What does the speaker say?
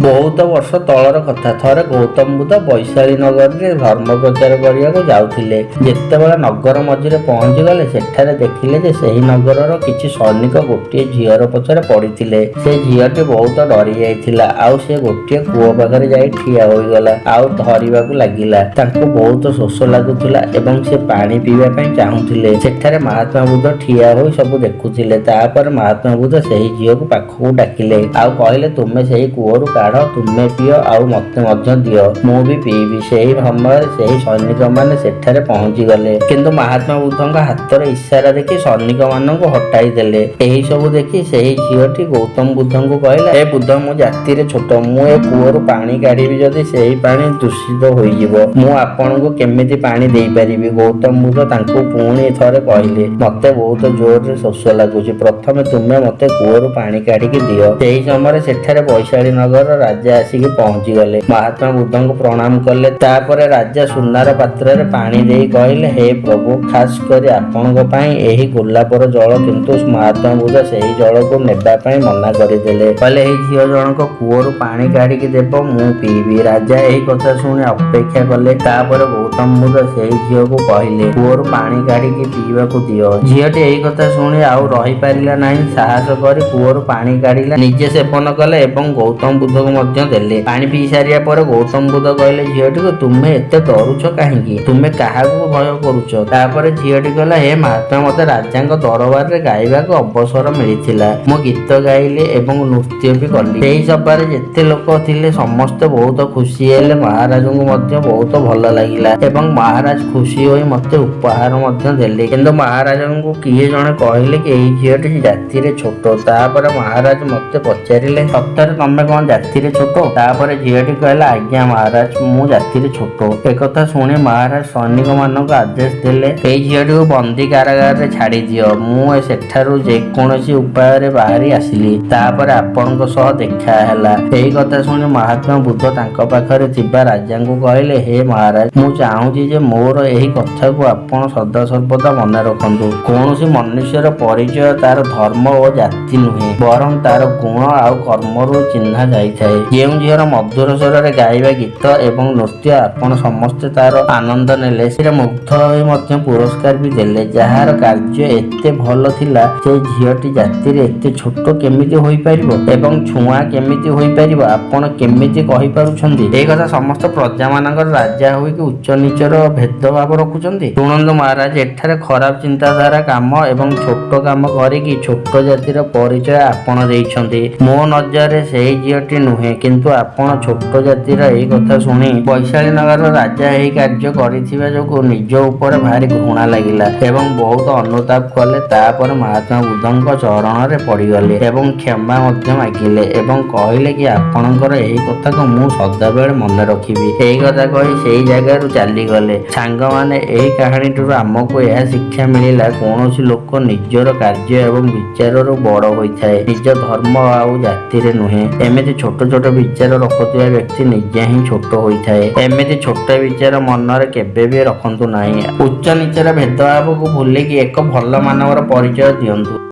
ବହୁତ ବର୍ଷ ତଳର କଥା। ଥରେ ଗୌତମ ବୁଦ୍ଧ ବୈଶାଳୀ ନଗରରେ ଧର୍ମ ପ୍ରଚାର କରିବାକୁ ଯାଉଥିଲେ। ଯେତେବେଳେ ନଗର ମଝିରେ ପହଞ୍ଚିଗଲେ, ସେଠାରେ ଦେଖିଲେ ଯେ ସେହି ନଗରର କିଛି ସୈନିକ ଗୋଟିଏ ଝିଅର ପଛରେ ପଡ଼ିଥିଲେ। ସେ ଝିଅଟି ବହୁତ ଡରି ଯାଇଥିଲା ଆଉ ସେ ଗୋଟିଏ କୂଅ ପାଖରେ ଯାଇ ଠିଆ ହୋଇଗଲା ଆଉ ଧରିବାକୁ ଲାଗିଲା। ତାଙ୍କୁ ବହୁତ ଶୋଷ ଲାଗୁଥିଲା ଏବଂ ସେ ପାଣି ପିଇବା ପାଇଁ ଚାହୁଁଥିଲେ। ସେଠାରେ ମହାତ୍ମା ବୁଦ୍ଧ ଠିଆ ହୋଇ ସବୁ ଦେଖୁଥିଲେ। ତାପରେ ମହାତ୍ମା ବୁଦ୍ଧ ସେହି ଝିଅକୁ ପାଖକୁ ଡାକିଲେ ଆଉ କହିଲେ, "ତୁମେ ସେହି କୂଅରୁ କାଢ, ତୁମେ ପିଅ ଆଉ ମତେ ମଧ୍ୟ ଦିଅ, ମୁଁ ବି ପିଇବି।" ସେହି ସମୟରେ ସେହି ସୈନିକମାନେ ସେଠାରେ ପହଞ୍ଚିଗଲେ, କିନ୍ତୁ ମହାତ୍ମା ବୁଦ୍ଧଙ୍କ ହାତର ଇଶାରା ଦେଖି ସୈନିକମାନଙ୍କୁ ହଟାଇ ଦେଲେ। ଏହି ସବୁ ଦେଖି ସେହି ଝିଅଟି ଗୌତମ ବୁଦ୍ଧଙ୍କୁ କହିଲା, "ହେ ବୁଦ୍ଧ, ମୁଁ ଜାତିରେ ଛୋଟ। ମୁଁ ଏ କୂଅରୁ ପାଣି କାଢିବି ଯଦି, ସେହି ପାଣି ଦୂଷିତ ହୋଇଯିବ। ମୁଁ ଆପଣଙ୍କୁ କେମିତି ପାଣି ଦେଇପାରିବି?" ଗୌତମ ବୁଦ୍ଧ ତାଙ୍କୁ ପୁଣି ଥରେ କହିଲେ, "ମତେ ବହୁତ ଜୋରରେ ଶୋଷ ଲାଗୁଛି। ପ୍ରଥମେ ତୁମେ ମତେ କୂଅରୁ ପାଣି କାଢିକି ଦିଅ।" ସେହି ସମୟରେ ସେଠାରେ ବୈଶାଳୀ ନଗରର ରାଜା ଆସିକି ପହଞ୍ଚିଗଲେ। ମହାତ୍ମା ବୁଦ୍ଧଙ୍କୁ ପ୍ରଣାମ କଲେ। ତାପରେ ରାଜା ସୁନାର ପାତ୍ରରେ ପାଣି ଦେଇ କହିଲେ, "ହେ ପ୍ରଭୁ, ଖାସ କରି ଆପଣଙ୍କ ପାଇଁ ଏହି ଗୋଲାପର ଜଳ।" କିନ୍ତୁ ମହାତ୍ମା ବୁଦ୍ଧ ସେହି ଜଳକୁ ନେବା ପାଇଁ ମନା କରିଦେଲେ। କହିଲେ, "ଏହି ଝିଅ ଜଣକ କୂଅରୁ ପାଣି କାଢିକି ଦେବ, ମୁଁ ପିଇବି।" ରାଜା ଏହି କଥା ଶୁଣି ଅପେକ୍ଷା କଲେ। ତାପରେ ଗୌତମ ବୁଦ୍ଧ ସେହି ଝିଅକୁ କହିଲେ, "କୂଅରୁ ପାଣି କାଢିକି ପିଇବାକୁ ଦିଅ।" ଝିଅଟି ଏହି କଥା ଶୁଣି ଆଉ ରହିପାରିଲା ନାହିଁ। ସାହସ କରି କୂଅରୁ ପାଣି କାଢିଲା, ନିଜେ ସେବନ କଲେ ଏବଂ ଗୌତମ ବୁଦ୍ଧକୁ ମଧ୍ୟ ଦେଲେ। ପାଣି ପିଇ ସାରିବା ପରେ ଗୌତମ ବୁଦ୍ଧ କହିଲେ ଝିଅଟିକୁ, "ତୁମେ ଏତେ ଡରୁଛ କାହିଁକି? ତୁମେ କାହାକୁ ଭୟ କରୁଛ?" ତାପରେ ଝିଅଟି କହିଲା, "ହେ ମହାତ୍ମା, ମତେ ରାଜାଙ୍କ ଦରବାରରେ ଗାଇବାକୁ ଅବସର ମିଳିଥିଲା। ମୁଁ ଗୀତ ଗାଇଲି ଏବଂ ନୃତ୍ୟ ବି କଲି। ସେହି ସଭାରେ ଯେତେ ଲୋକ ଥିଲେ, ସମସ୍ତେ ବହୁତ ଖୁସି ହେଲେ। ମହାରାଜଙ୍କୁ ମଧ୍ୟ ବହୁତ ଭଲ ଲାଗିଲା ଏବଂ ମହାରାଜ ଖୁସି ହୋଇ ମତେ ଉପହାର ମଧ୍ୟ ଦେଲେ। କିନ୍ତୁ ମହାରାଜଙ୍କୁ କିଏ ଜଣେ କହିଲେ କି ଏହି ଝିଅଟି ଜାତିରେ ଛୋଟ। ତାପରେ ମହାରାଜ ମତେ ପଚାରିଲେ, 'ସତରେ ତମେ କଣ ଜାତିରେ ଛୋଟ?' ତାପରେ ଝିଅଟି କହିଲା, 'ଆଜ୍ଞା ମହାରାଜ, ମୁଁ ଜାତିରେ ଛୋଟ।' ଏକଥା ଶୁଣି ମହାରାଜ ସୈନିକ ମାନଙ୍କୁ ଆଦେଶ ଦେଲେ, 'ଏହି ଝିଅଟିକୁ ବନ୍ଦୀ କାରାଗାରରେ ଛାଡି ଦିଅ।' ମୁଁ ସେଠାରୁ ଯେକୌଣସି ଉପାୟରେ ବାହାରି ଆସିଲି। ତାପରେ ଆପଣଙ୍କ ସହ ଦେଖା ହେଲା।" ଏହି କଥା ଶୁଣି ମହାତ୍ମା ବୁଦ୍ଧ ତାଙ୍କ ପାଖରେ ଥିବା ରାଜାଙ୍କୁ କହିଲେ, "ହେ ମହାରାଜ, ମୁଁ ଚାହୁଁଛି ଯେ ମୋର ଏହି କଥାକୁ ଆପଣ ସଦାସର୍ବଦା ମନେ ରଖନ୍ତୁ। କୌଣସି ମନୁଷ୍ୟର ପରିଚୟ ତାର ଧର୍ମ ଓ ଜାତି ନୁହେଁ, ବରଂ ତାର ଗୁଣ ଆଉ କର୍ମରୁ ଚିହ୍ନା ଯାଇଥାଏ। ଯେଉଁ ଝିଅର ମଧୁର ସ୍ୱରରେ ଗାଇବା ଗୀତ ଏବଂ ନୃତ୍ୟ ଆପଣ ସମସ୍ତେ ତାର ଆନନ୍ଦ ନେଲେ, ସେଥିରେ ମୁଗ୍ଧ ହୋଇ ମଧ୍ୟ ପୁରସ୍କାର ବି ଦେଲେ, ଯାହାର କାର୍ଯ୍ୟ ଏତେ ଭଲ ଥିଲା, ସେ ଝିଅଟି ଜାତିରେ ଏତେ ଛୋଟ କେମିତି ହୋଇପାରିବ ଏବଂ ଛୁଆଁ କେମିତି ହୋଇପାରିବ? ଆପଣ କେମିତି କହିପାରୁଛନ୍ତି ଏହି କଥା? ସମସ୍ତ ପ୍ରଜାମାନଙ୍କର ରାଜା ହୋଇକି ଉଚ୍ଚ ନୀଚର ଭେଦଭାବ ରଖୁଛନ୍ତି? ଶୁଣନ୍ତୁ ମହାରାଜ, ଏଠାରେ ଖରାପ ଚିନ୍ତାଧାରା କାମ ଏବଂ ଛୋଟ କାମ କରିକି ଛୋଟ ଜାତିର ପରିଚୟ ଆପଣ ଦେଇଛନ୍ତି। ମୋ ନଜରରେ ସେହି ଝିଅଟି ନୁହେଁ, କିନ୍ତୁ ଆପଣ ଛୋଟ ଜାତିର।" ଏହି କଥା ଶୁଣି ବୈଶାଳୀ ନଗରର ରାଜା ଏହି କାର୍ଯ୍ୟ କରିଥିବା ଯୋଗୁଁ ନିଜ ଉପରେ ଭାରି ଘୃଣା ଲାଗିଲା ଏବଂ ବହୁତ ଅନୁତାପ କଲେ। ତାପରେ ମହାତ୍ମା ବୁଦ୍ଧଙ୍କ ଚରଣରେ ପଡ଼ିଗଲେ ଏବଂ କ୍ଷମା ମଧ୍ୟ ମାଗିଲେ ଏବଂ କହିଲେ କି ଆପଣଙ୍କର ଏହି କଥାକୁ ମୁଁ ସଦାବେଳେ ମନେ ରଖିବି। ଏହି କଥା କହି ସେହି ଜାଗାରୁ ଚାଲିଗଲେ। ସାଙ୍ଗମାନେ, ଏହି କାହାଣୀଟିରୁ ଆମକୁ ଏହା ଶିକ୍ଷା ମିଳିଲା, କୌଣସି ଲୋକ ନିଜର କାର୍ଯ୍ୟ ଏବଂ ବିଚାରରୁ ବଡ଼ ହୋଇଥାଏ, ନିଜ ଧର୍ମ ଆଉ ଜାତିରେ ନୁହେଁ। ଏମିତି ଛୋଟ ଛୋଟ ବିଚାର ରଖୁଥିବା ବ୍ୟକ୍ତି ନିଜେ ହିଁ ଛୋଟ ହୋଇଥାଏ। ଏମିତି ଛୋଟ ବିଚାର ମନରେ କେବେ ବି ରଖନ୍ତୁ ନାହିଁ। ଉଚ୍ଚ ନୀଚର ଭେଦଭାବକୁ ଭୁଲିକି ଏକ ଭଲ ମାନବର ପରିଚୟ ଦିଅନ୍ତୁ।